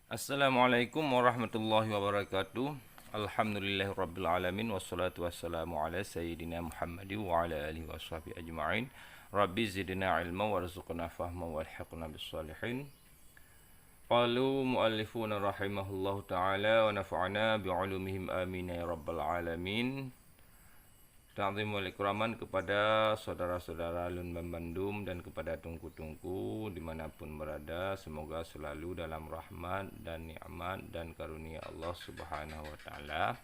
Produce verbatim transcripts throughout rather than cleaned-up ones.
Assalamualaikum warahmatullahi wabarakatuh. Alhamdulillahirabbil alamin, wassalatu wassalamu ala sayyidina Muhammadin wa ala alihi washabihi ajma'in. Rabbi zidna ilma warzuqna fahma walhiqna bis salihin. Qalu muallifuna rahimahullahu ta'ala wa nafa'ana bi ulumihim amin ya rabbal alamin. Ta'zim wal ikraman kepada saudara-saudara lôn banmandum dan kepada teungku-teungku di mana pun berada, semoga selalu dalam rahmat dan nikmat dan karunia Allah Subhanahu wa Ta'ala,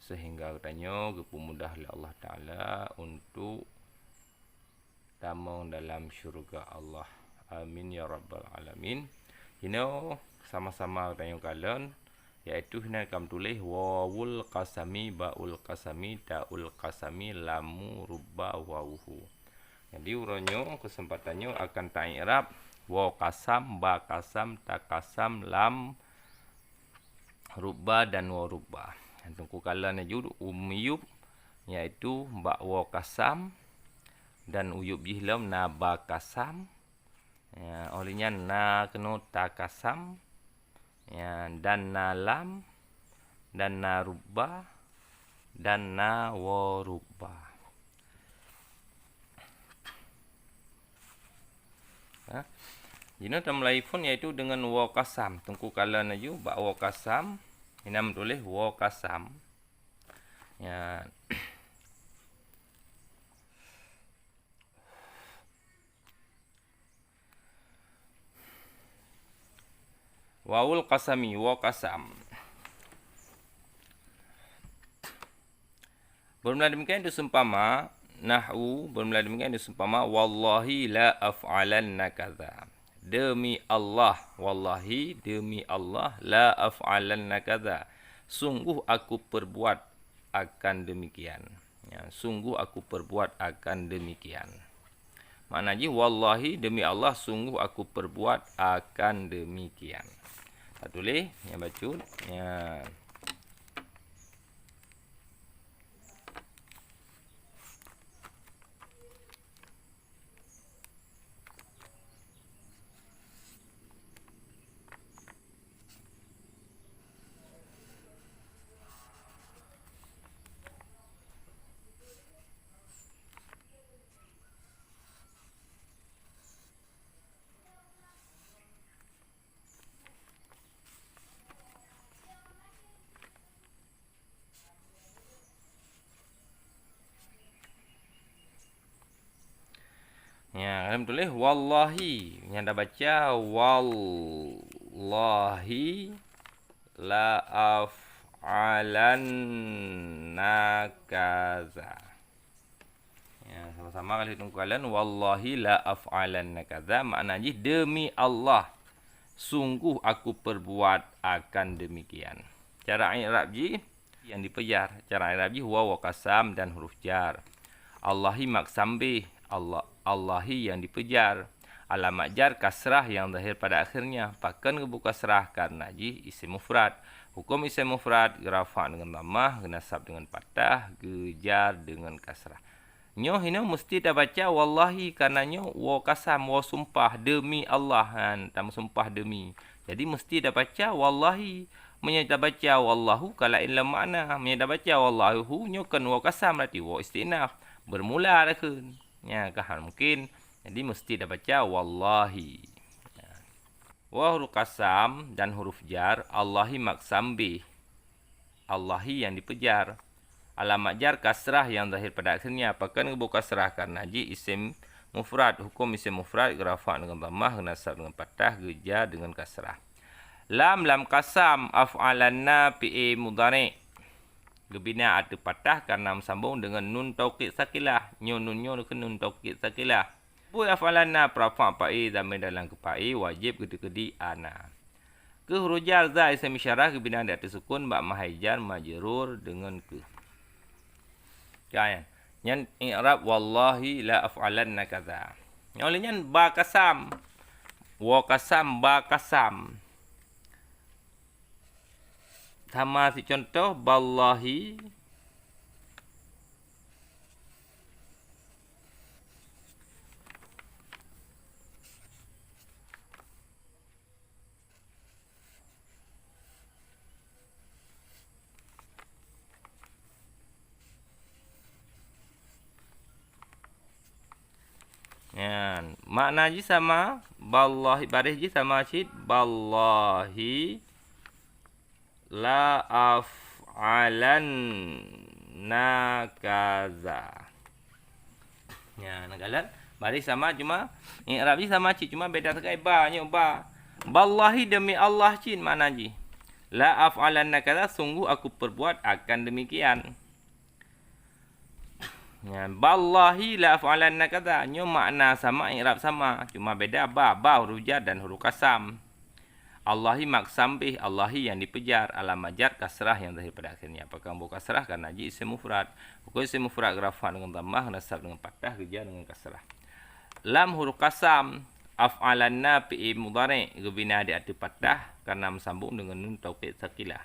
sehingga geutanyoe geupeumudah lé Allah Ta'ala untuk tamong dalam syurga Allah. Amin ya rabbal alamin. Inoe sama-sama geutanyoe kalon, yaitu hina ka meutuléh wawul qasami, baul qasami, taul qasami, lamu rubba wawuhu. Jadi uroe nyoe, keuseumpatan nyoe akan ta-i'rab waw qasam, ba qasam, ta qasam, lam rubba dan waw rubba. Teungku kalon laju u miyub, yaitu bak waw qasam, dan u yub jih lom na ba qasam. Ya, óh lheueh nyan na keunoe ta qasam. Ya, dan na lam, dan na rubba, dan na waw rubba. Ha? Jinoe tameulai phon yaitu deungon waw qasam. Teungku kalon laju bak waw qasam, hina meutuléh waw qasam. Ya. Wawul qasami, waw qasam. Beureumeula demikian itu seumpama, nahwu, beureumeula demikian itu seumpama, wallahi la af'alanna kadza. Demi Allah, wallahi, demi Allah, la af'alanna kadza. Sungguh aku perbuat akan demikian. Ya, sungguh aku perbuat akan demikian. Makna jih, wallahi, demi Allah, sungguh aku perbuat akan demikian. Tatuléh, nyang bacut, ya. Ya, lom tuléh wallahi. Nyang tabaca wallahi la af'alanna kaza. Ya, sama-sama kali tungku kalian, wallahi la af'alanna kaza, makna jih, demi Allah, sungguh aku perbuat akan demikian. Cara i'rab jih, yang dipeujar. Cara i'rab jih, waw, waw qasam dan huruf jar. Allahi maksam bih, Allah, Allahi yang dipeujar. Alamat jar kasrah yang zahir pada akhirnya. Pakon geubri kasrah? Karena jih isim mufrad. Huköm isim mufrad, geurafa' deungon dhammah, geunasab deungon fathah, geujar deungon kasrah. Nyoe hinoe musti tabaca wallahi, karena nyoe waw qasam, waw sumpah, demi Allah, kan, tameusumpah demi. Jadi musti tabaca wallahi. Meunyoe tabaca wallahu, ka laén lom makna. Meunyoe tabaca wallahu, nyoe kon waw qasam, berarti waw istinaf. Bermula dah kheun. Nya, ka hana mungkin. Jadi musti tabaca wallahi. Waw huruf qasam dan huruf jar, Allahi maksam bih. Allahi yang dipeujar. Alamat jar kasrah yang zahir pada akhirnya. Pakon geubri kasrah? Karena jih isim mufrad, huköm isim mufrad, geurafa' deungon dhammah, geunasab deungon fathah, geujar deungon kasrah. Lam, lam qasam, af'alanna fi'il mudhari'. Geubina ateueh fathah karena meusambong deungon nun taukid sakilah. Nyoe nun nyoe keuh nun taukid sakilah. Peue af'alanna, peurafa' fa'il, dhamir dalam keu fa'il, wajéb geuteukeudi ana. Keu huruf jar, za, isim isyarah geubina di ateueh sukun bak mahai jar majrur deungon keu. Ka, nyan. Nyan i'rab wallahi la af'alanna kaza. Nyang lheueh nyan ba qasam. Waw qasam, ba qasam. Sama si contoh, ballahi. Makna jih sama, ballahi, baréh jih sama cit, ballahi la af'alanna kaza. Ya, na galak. Baréh sama, cuma i'rab jih sama cit, cuma beda sagai ba, nyoe ba. Ballahi, demi Allah cit makna jih. La af'alanna kaza, sungguh aku perbuat akan demikian. Ya, ballahi la af'alanna kaza. Nyoe makna sama, i'rab sama, cuma beda ba, ba huruf jar dan huruf kasam. Allahi maksam bih, Allahi yang dipejar, alamat jar kasrah yang zahir pada akhirnya. Pakon boh kasrah? Karena jih isim mufrad. Pakon isim mufrad, geurafa' dengan dhammah, geunasab dengan fathah, geujar dengan kasrah. Lam huruf kasam, af'alanna fi'il mudhari', geubina di ateueh fathah karena meusambong dengan nun taukid sakilah.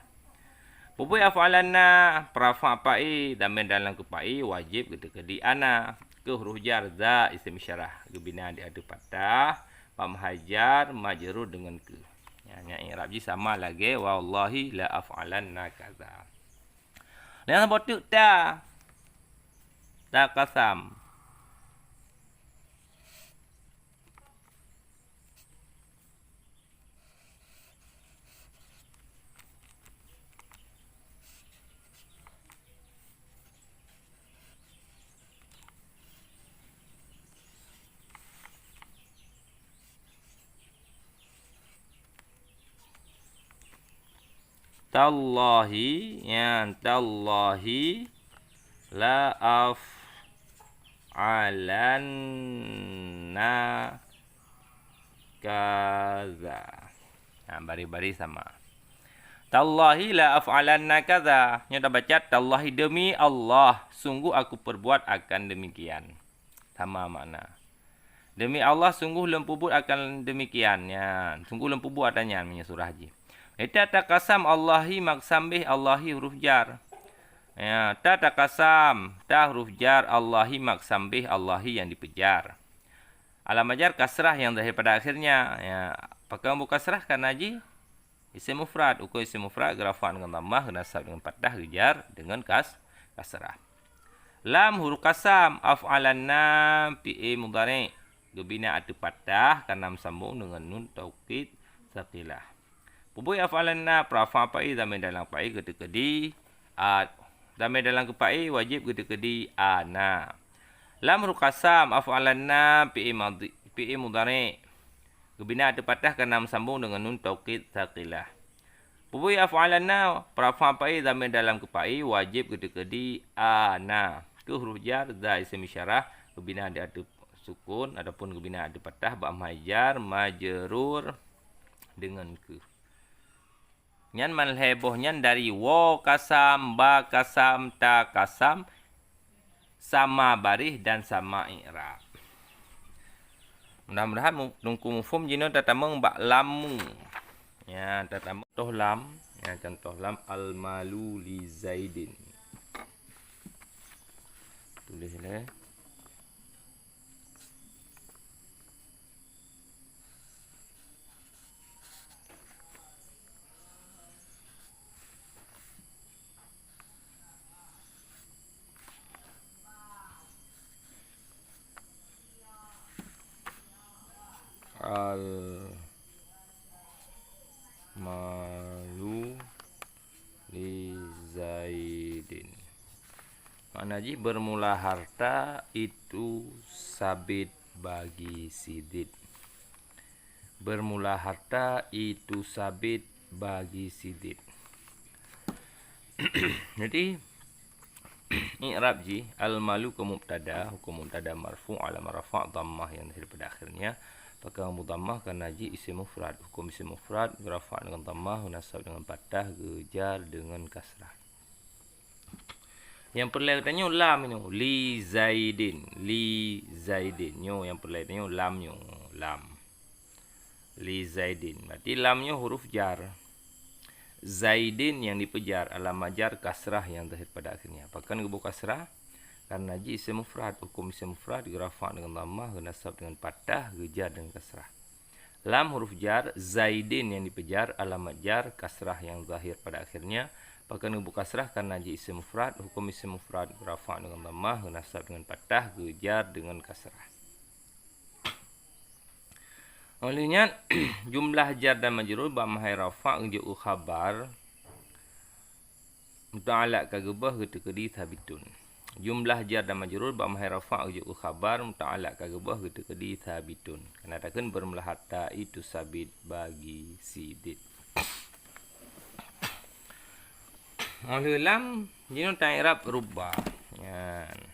Peubui af'alanna, peurafa' fa'i, dhamir dalam keu fa'i, wajéb geuteukeudi ana, keu huruf jar za isim isyarah, geubina di ateueh fathah, bak meuhai jar, majrur deungon keu. Nyan, nyan i'rab jih sama lagée wallahi la af'alanna kaza. Nyang saboh teuk ta. Ta kasam. Tallahi, ya, tallahi la af'alanna kaza. Ha, baréh-baréh sama. Tallahi la af'alanna kaza. Nyoe tabaca, tallahi, demi Allah, sungguh aku perbuat akan demikian. Sama makna. Demi Allah, sungguh lôn peubuet akan demikian. Nyan, sungguh lôn peubuet ata nyan meunyoe surah jih. Ita takasam Allahi maksam bih, Allahi huruf jar. Ya, ta takasam, ta huruf jar, Allahi maksam bih, Allahi yang dipejar. Alamat jar kasrah yang zahir pada akhirnya. Ya, pakon boh kasrah? Karena jih isim mufrad. Huköm isim mufrad geurafa' dengan dhammah, geunasab dengan fathah, geujar dengan kas-, kasrah. Lam huruf kasam, af'alanna fi'il mudhari', geubina ateueh fathah karena meusambong dengan nun taukid sakilah. Peubui af'alanna, peurafa' fa'i, dhamir dalam fa'i geuteukeudi a, dhamir dalam keu fa'i wajéb geuteukeudi ana. Lam huruf kasam, af'alanna fi'il madhi, fi'il mudhari', geubina ateueh fathah karena meusambong dengan nun taukid sakilah. Peubui af'alanna, peurafa' fa'i, dhamir dalam keu fa'i wajéb geuteukeudi ana, keu huruf jar za isim isyarah, geubina di ateueh sukun ataupun geubina ateueh fathah bak meuhai jar, majrur dengan keu. Nyan man lhée boh nyan dari wa kasam, ba kasam, ta kasam, sama baréh dan sama i'rab. Mudah-mudahan mu-, teungku muphom. Jinoe tatamong bak lam mu. Ya, tatamong contoh lam, ya, contoh lam, al-malu li Zaidin. Tuléh lé. Al-malu li Zaidin. Makna jih, bermula harta itu sabit bagi si Zaid. Bermula harta itu sabit bagi si Zaid. Jadi, i'rab jih, al-malu keu mubtada, huköm mubtada marfu', alamat rafa' dhammah yang zahir pada akhirnya. Pakon boh dhammah? Karena jih isim mufrad. Huköm isim mufrad geurafa' dengan dhammah, geunasab dengan fathah, geujar dengan kasrah. Nyang peureulée geutanyoe lam nyoe, li Zaidin, li Zaidin. Nyoe nyang peureulée geutanyoe lam nyoe, lam. Li Zaidin. Berarti lam nyoe huruf jar. Zaidin yang dipejar, alamat jar kasrah yang zahir pada akhirnya. Pakon geuboh kasrah? Karena jih isim mufrad, huköm isim mufrad geurafa' dengan dhammah, geunasab dengan fathah, geujar dengan kasrah. Lam huruf jar, Zaidin yang dipejar, alamat jar kasrah yang zahir pada akhirnya. Pakon geuboh kasrah? Karena jih isim mufrad, huköm isim mufrad geurafa' dengan dhammah, geunasab dengan fathah, geujar dengan kasrah. Óh lheueh nyan, jumlah jar dan majrur bak mahai rafa' geujok keu khabar, muta'alak ka geubah geuteukeudi sabitun. Jumlah jar dan majrur bak mahai rafa' geujok keu khabar, muta'alak ka geubah geuteukeudi sabitun. Karena takheun bermula hatta itu sabit bagi sidit. Óh lheueh lam, jinoe ta i'rab rubba. Nyan.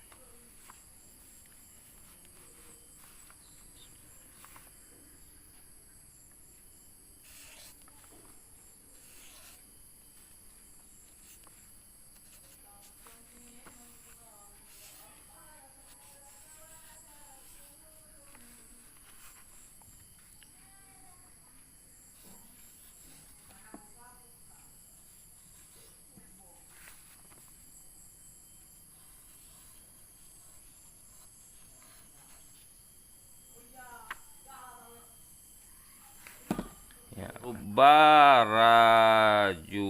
Ya, rubba rajulin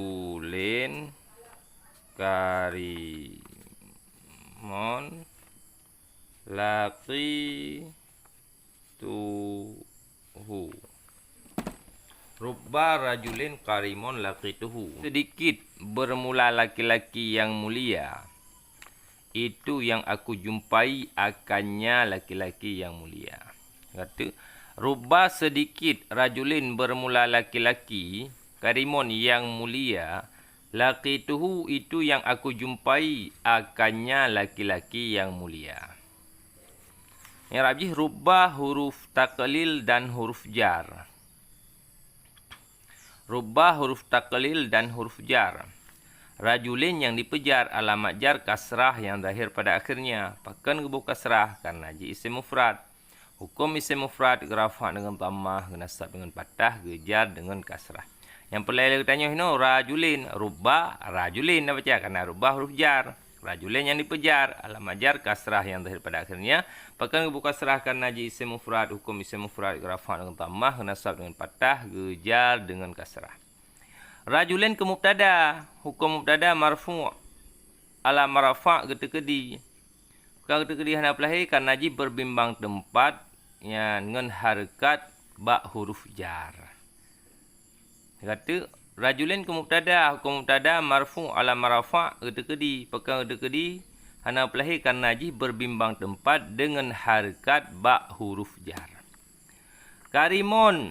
karimon laqituhu. Rubba rajulin karimon laqituhu. Sedikit bermula laki-laki yang mulia, itu yang aku jumpai akannya laki-laki yang mulia. Kata, rubba sedikit rajulin bermula laki-laki, karimon yang mulia, laqituhu itu yang aku jumpai akannya laki-laki yang mulia. I'rab jih rubba huruf taklil dan huruf jar. Rubba huruf taklil dan huruf jar. Rajulin yang dipeujar alamat jar kasrah yang zahir pada akhirnya. Pakon geuboh kasrah? Karena jih isim mufrad. Huköm isim mufrad geurafa' deungon dhammah, geunasab deungon fathah, geujar deungon kasrah. Nyang peureulée lé geutanyoe hinoe rajulin, rubba rajulin na baca karena rubba huruf jar. Rajulin nyang dipeujar, alamat jar kasrah nyang zahir pada akhirnya. Pakon geuboh kasrah? Karena jih isim mufrad, huköm isim mufrad geurafa' deungon dhammah, geunasab deungon fathah, geujar deungon kasrah. Rajulin keu mubtada, huköm mubtada marfu', alamat rafa' geuteukeudi. Ka geuteukeudi hana peulahé karena jih berbimbang teumpat nyan ngon hareukat bak huruf jar. Kata, rajulin keu mubtada, huköm mubtada marfu' alamat rafa' geuteukeudi, pakon geuteukeudi hana peulahé karena jih berbimbang teumpat deungon hareukat bak huruf jar. Karimon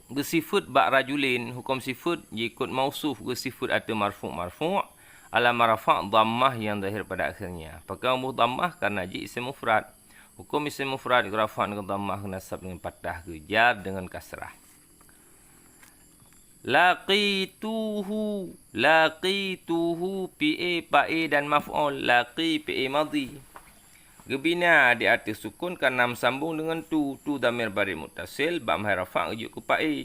geusifeuet bak rajulin, huköm sifeuet jikot mausuf geusifeuet ateueh marfu' marfu', alamat rafa' dhammah nyang zahir pada akhirnya. Pakon geuboh dhammah? Karena jih isim mufrad. Huköm isim mufrad geurafa' deungon dhammah, geunasab deungon fathah, geujar deungon kasrah. Laqituhu, laqituhu fi'é, fa'é dan maf'ul, laqi fi'é madhi. Geubina di ateueh sukun karena meusambong deungon tu, tu dhamir barid muttasil, bak mahai rafa' geujok keu fa'é.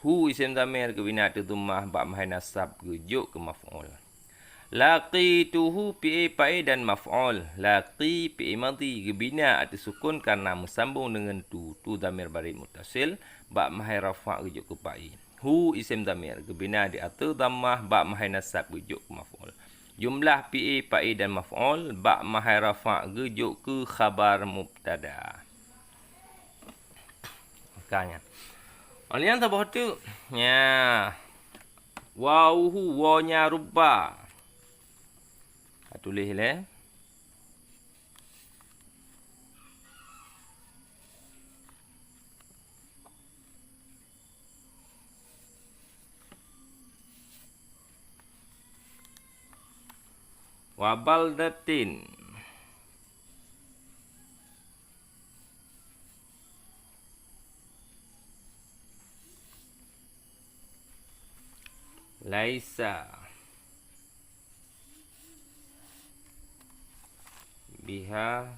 Hu isim dhamir geubina ateueh dhammah, bak mahai nasab geujok keu maf'ul. Laqituhu fi'é, fa'é dan maf'ul. Laqi fi'é madhi geubina ateueh sukun karena meusambong deungon tu, tu dhamir barid muttasil, bak mahai rafa' geujok keu fa'é. Hu isim dhamir geubina di ateueh dhammah, bak mahai nasab geujok keu maf'ul. Jumlah fi'é, fa'é dan maf'ul bak mahai rafa' geujok keu khabar mubtada. Makanya. Óh lheueh nyan saboh teuk. Nya. Wawuhu, wawnya rubba. Ka tuléh lé. Wa baldatin. Laisa biha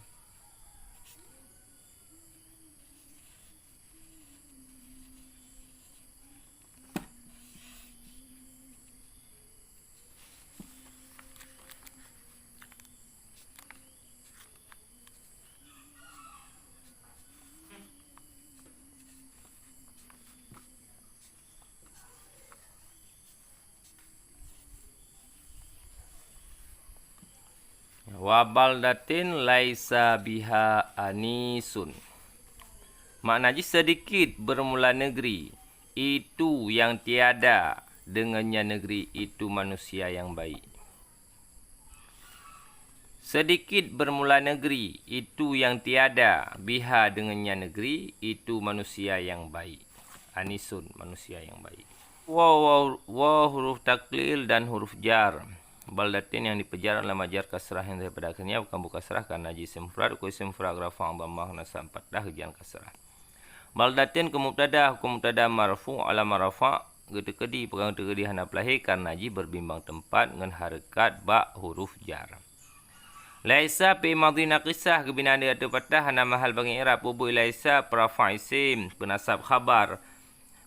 Wa baldatin laisa biha anisun. Makna jih sedikit bermula negeri, itu yang tiada, dengannya negeri itu manusia yang baik. Sedikit bermula negeri, itu yang tiada, biha, dengannya negeri itu manusia yang baik. Anisun, manusia yang baik. Wa, wa, wa huruf taklil dan huruf jar. Baldatin yang dipejar adalah majar kasrah yang daripada akhirnya bukan bu kasrah karena jih isim mufrad, ku isim mufrad rafa' dhammah nasab fathah hujan kasrah. Baldatin keu mubtada, huköm mubtada marfu' alamat rafa' geuteukeudi, pakon geuteukeudi hana peulahé karena jih berbimbang tempat ngon hareukat bak huruf jar. Laisa fi'il madhi naqisah geubina di ateueh fathah hana mahal bagi i'rab, ubui laisa peurafa' isim, peunasab khabar.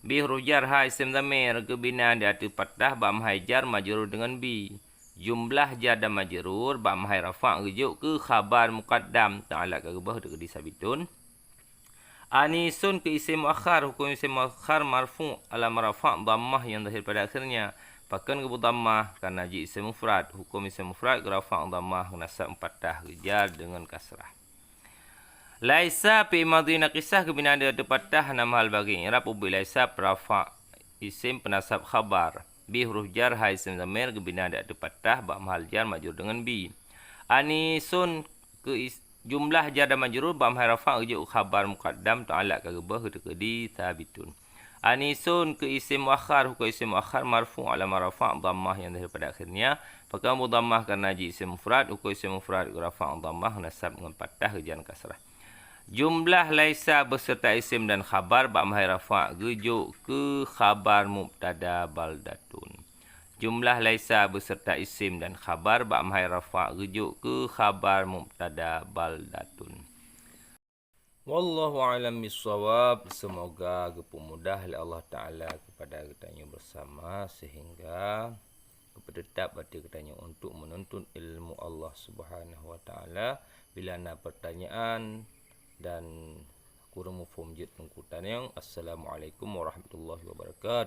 Bi huruf jar ha isim dhamir geubina di ateueh fathah bak mahai jar majrur deungon bi. Jumlah jar dan majrur bak mahai rafa' geujok keu khabar muqaddam, ta'alak ka geubah geuteukeudi sabitun. Anisun keu isim muakhar, huköm isim muakhar marfu' alamat rafa' dhammah yang zahir pada akhirnya. Pakon geubri dhammah karena jih isim mufrad, huköm isim mufrad geurafa' dhammah geunasab fathah geujar deungon kasrah. Laisa fi'il madhi naqisah geubina di ateueh fathah hana mahal bagi i'rab, ubui laisa peurafa' isim peunasab khabar. Bi huruf jar ha isim dhamir geubina di ateueh fathah bak mahal jar majrur deungon bi. Anisun keu is-, jumlah jar dan majrur bak mahai rafa' geujok khabar muqaddam ta'alak ka geubah geuteukeudi sabitun. Anisun keu isim muakhar, huköm isim muakhar marfu' alamat rafa' dhammah yang zahir pada akhirnya. Pakon bu dhammah karena jih isim mufrad, huköm isim mufrad geurafa' dhammah nasab ngon fathah geujar kasrah. Jumlah laisa beuseurta isim dan khabar bak mahai rafa' geujok keu khabar mubtada baldatun. Jumlah laisa beuseurta isim dan khabar bak mahai rafa' geujok keu khabar mubtada baldatun. Wallahu a'lam bissawab. Semoga geupeumudah lé Allah Taala kepada geutanyoe bersama sehingga geupeuteutap até geutanyoe untuk menuntut ilmu Allah Subhanahu wa Taala. Bila na pertanyaan dan kurang muphom jeuet Teungku Tanyong. Assalamualaikum warahmatullahi wabarakatuh.